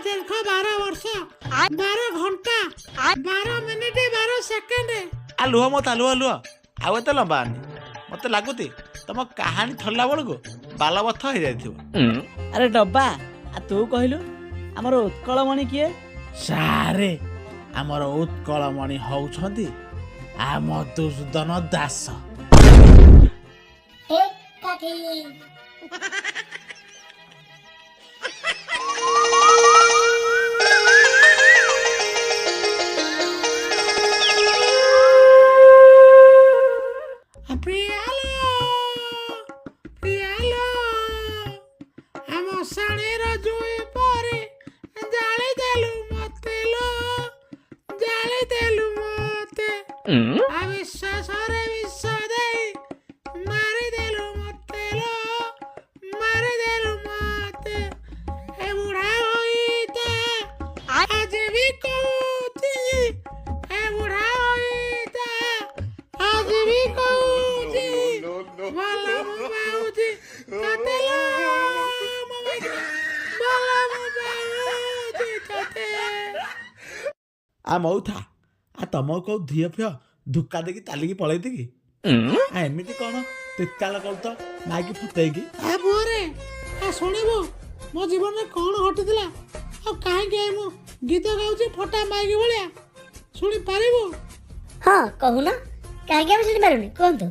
ଦୀର୍ଘ 12 ବର୍ଷ 12 ଘଣ୍ଟା 12 ମିନିଟ 12 ସେକେଣ୍ଡ। ଆ ଲୁହ ମୋ ତା ଲୁହ ଲୁହ, ଆଉ ଏତେ ଲମ୍ବା ଆନି। ମତେ ଲାଗୁଛି ତମ କାହାଣୀ ଥରିଲା ବେଳକୁ ବାଲବଥ ହେଇଯାଇଥିବ। ଆରେ ଡବା, ଆଉ ତୁ କହିଲୁ ଆମର ଉତ୍କଳମଣି କିଏ? ସାରେ, ଆମର ଉତ୍କଳମଣି ହଉଛନ୍ତି ଆ ମଧୁସୂଦନ ଦାସ। ପ୍ରିୟାଲୋ ପ୍ରିୟାଲୋ, ଆମ ଶାଣୀର ଜୁଇ ପରି ଜାଳି ଦେଲୁ ମତେ ଲୋ, ଜାଳି ଦେଲୁ ମତେ। ଆ ବିଶ୍ୱାସରେ ବିଷ ଦେଇ ମାରିଦେଲୁ ମତେ ଲୋ, ମାରିଦେଲୁ ମତେ। ଏ ବୁଢା ହୋଇତା ଆଜି ବି କହୁଛି, ଏ ବୁଢା ହୋଇତା ଆଜି ବି କହୁଛି, ଭଲ ମୁଁ ପାଉଛି ତତେ ଲୋ, ମୋ ମାଇକିନା, ଭଲ ମୁଁ ପାଉଛି ତତେ। ଆ ମଉଥା, ଆ ତମକୁ କୋଉ ଧିଅ ଫିଅ ଧୋକା ଦେଇକି ଚାଲିକି ପଳେଇତି କି? ଆ ଏମିତି କଣ ତିତ୍କାଲ କରୁ ତ ମାଇକି ଫୁଟେଇକି? ଆ ପୁଅରେ, ଆ ଶୁଣିବୁ ମୋ ଜୀବନରେ କ'ଣ ଘଟିଥିଲା ଆଉ କାହିଁକି ଏ ମୁଁ ଗୀତ ଗାଉଛି ଫଟା ମାଇକି ଭଳିଆ, ଶୁଣିପାରିବୁ? ହଁ କହୁନ, କାହିଁକି ଆମେ ଶୁଣିପାରୁନି, କୁହନ୍ତୁ।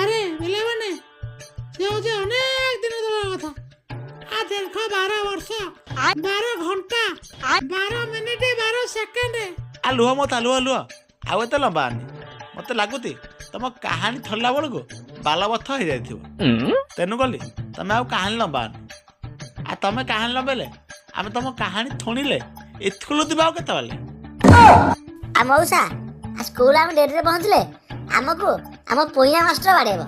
ଆରେ ପିଲାମାନେ, ସେ ହଉଛି ଅନେକ ଦିନ ତଳର କଥା। ଆ ଦୀର୍ଘ 12 ବର୍ଷ 12 ଘଣ୍ଟା 12 ମିନିଟ 12 ସେକେଣ୍ଡ। ଆ ଲୁହ ମୋ ତା ଲୁହ ଲୁହ, ଆଉ ଏତେ ଲମ୍ବା ଆନି। ମତେ ଲାଗୁଛି ତମ କାହାଣୀ ଥରିଲା ବେଳକୁ ବାଲବଥ ହେଇଯାଇଥିବ। ତେଣୁ କଲି ତମେ ଆଉ କାହାଣୀ ଲମ୍ବା ଆନି। ଆ ତମେ କାହାଣୀ ଲମ୍ବେଇଲେ ଆମେ ତମ କାହାଣୀ ଥୁଣିଲେ ଇସ୍କୁଲ ଯିବା ଆଉ କେତେବେଳେ? ଆଉ ମଉସା, ସ୍କୁଲ ଆମେ ଡେରିରେ ପହଞ୍ଚିଲେ ଆମକୁ ଆମ ପୋଇଆ ମାଷ୍ଟର ବାଡ଼େଇବ।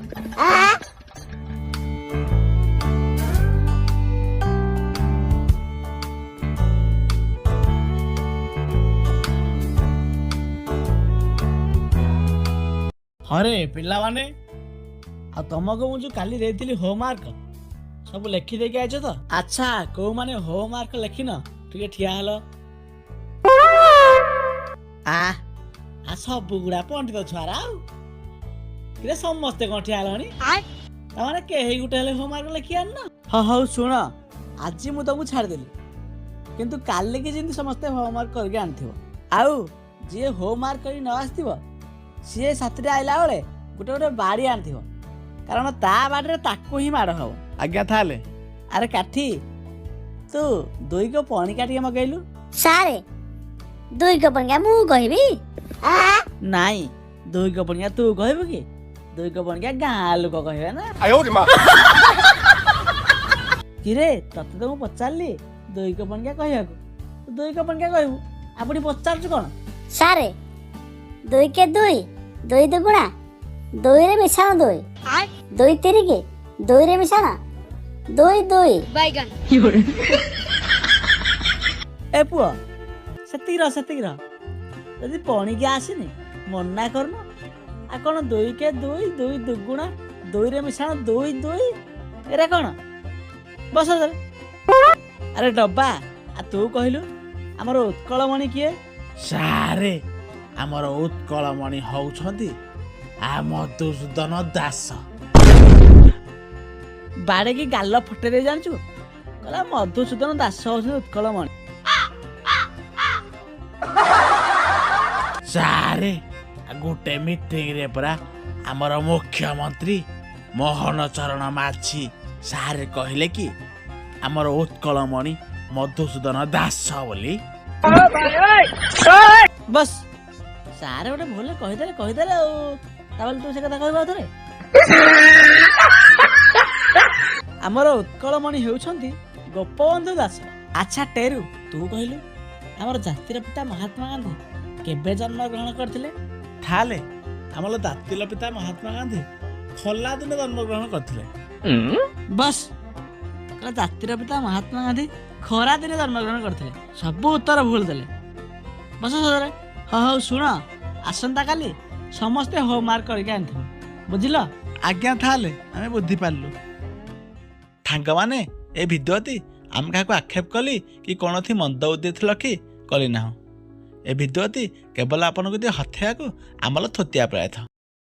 ହରେ ପିଲାମାନେ, ଆଉ ତମକୁ ମୁଁ ଯୋଉ କାଲି ଦେଇଥିଲି ହୋମୱାର୍କ ସବୁ ଲେଖିଦେଇକି ଆଇଛ ତ? ଆଚ୍ଛା, କୋଉମାନେ ହୋମୱାର୍କ ଲେଖିନ ଟିକେ ଠିଆ ହେଲ। ଆ ଆ ସବୁ ଗୁଡା ପଣ୍ଡିତ ଛୁଆରା, ଆଉ କିରେ ସମସ୍ତେ କଣ ଠିଆ ହେଲଣି? ତାମାନେ କେହି ଗୋଟେ ହେଲେ ହୋମୱାର୍କ ଲେଖି ଆଣିନ? ହଁ ହଉ ଶୁଣ, ଆଜି ମୁଁ ତମକୁ ଛାଡ଼ିଦେଲି, କିନ୍ତୁ କାଲିକି ଯେମିତି ସମସ୍ତେ ହୋମୱାର୍କ କରିକି ଆଣିଥିବ। ଆଉ ଯିଏ ହୋମୱାର୍କ କରି ନ ଆସିଥିବ ସିଏ ସାଥିରେ ଆଇଲା ବେଳେ ଗୋଟେ ଗୋଟେ ବାଡ଼ି ଆଣିଥିବ, କାରଣ ତା ବାଡ଼ିରେ ତାକୁ ହିଁ ମାଡ଼ ହବ। ଆଜ୍ଞା ତାହେଲେ। ଆରେ କାଠି, ତୁ ଦୁଇକ ପଣିକା ଟିକେ ମଗେଇଲୁ। ସାରେ, ଦୁଇକ ପଣିକା ମୁଁ କହିବି? ନାଇଁ, ଦୁଇକ ପଣିକା ତୁ କହିବୁ କି? ଦୁଇକ ପଣିକା ଗାଁ ଲୋକ କହିବେ ନା। କିରେ ତତେ ତ ମୁଁ ପଚାରିଲି ଦୁଇକ ପଣିକା କହିବାକୁ, ତୁ ଦୁଇକ ପଣିକା କହିବୁ, ଆଉ ପୁଣି ପଚାରୁଛୁ କଣ? ସାରେ, 2 କେ 2, 2 ଦୁଗୁଣା 2ରେ ମିଶାଣ 2, 2 ତିରିକି 2ରେ ମିଶାଣ 2 2। ଏ ପୁଅ ସେତିକି ରହ, ସେତିକି ରହ। ଯଦି ପଣିକିଆ ଆସିନି ମନା କରୁନ। ଆଉ କଣ 2 କେ 2, 2 ଦୁଗୁଣା 2ରେ ମିଶାଣ 2 2, ଏରା କଣ? ବସ। ଆରେ ଡବା, ଆଉ ତୁ କହିଲୁ ଆମର ଉତ୍କଳମଣି କିଏ? ସାରେ, ଆମର ଉତ୍କଳମଣି ହଉଛନ୍ତି ଆ ମଧୁସୂଦନ ଦାସ। ବାଡ଼େଇକି ଗାଲ ଫଟେଇ ଦେଇ ଜାଣିଛୁ, କହିଲା ମଧୁସୂଦନ ଦାସ ହଉଛନ୍ତି ଉତ୍କଳମଣି। ସାରେ, ଗୋଟେ ମିଟିଂରେ ପରା ଆମର ମୁଖ୍ୟମନ୍ତ୍ରୀ ମୋହନ ଚରଣ ମାଝୀ ସାରେ କହିଲେ କି ଆମର ଉତ୍କଳମଣି ମଧୁସୂଦନ ଦାସ ବୋଲି। ବସ୍, ସାରେ ଗୋଟେ ଭୁଲ କହିଦେଲେ, କହିଦେଲେ ଆଉ ତାହେଲେ ତୁ ସେ କଥା କହିବୁ ଆଉ ଥରେ? ଆମର ଉତ୍କଳମଣି ହେଉଛନ୍ତି ଗୋପବନ୍ଧୁ ଦାସ। ଆଚ୍ଛା ଟେରୁ, ତୁ କହିଲୁ ଆମର ଜାତିର ପିତା ମହାତ୍ମା ଗାନ୍ଧୀ କେବେ ଜନ୍ମଗ୍ରହଣ କରିଥିଲେ? ତାହେଲେ ଆମର ଜାତିର ପିତା ମହାତ୍ମା ଗାନ୍ଧୀ ଖୋଲା ଦିନ ଜନ୍ମଗ୍ରହଣ କରିଥିଲେ। ବସ୍, କହିଲା ଜାତିର ପିତା ମହାତ୍ମା ଗାନ୍ଧୀ ଖରା ଦିନେ ଜନ୍ମଗ୍ରହଣ କରିଥିଲେ। ସବୁ ଉତ୍ତର ଭୁଲ ଦେଲେ। ବସ ସଦରେ। ହଁ ହଉ ଶୁଣ, ଆସନ୍ତାକାଲି ସମସ୍ତେ ହୋମୱାର୍କ କରିକି ଆଣିଥିବ, ବୁଝିଲ? ଆଜ୍ଞା ତାହେଲେ ଆମେ ବୁଝିପାରିଲୁ। ସାଙ୍ଗମାନେ, ଏ ଭିଡ଼ିଓଟି ଆମେ କାହାକୁ ଆକ୍ଷେପ କଲି କି କୌଣସି ମନ୍ଦ ଉଦ୍ଦେଶ୍ୟ ରଖି କରି ନାହୁଁ। ଏ ଭିଡ଼ିଓଟି କେବଳ ଆପଣଙ୍କୁ ଟିକେ ହଥେଇବାକୁ ଆମର ଥୋତିଆ ପ୍ରୟାସ।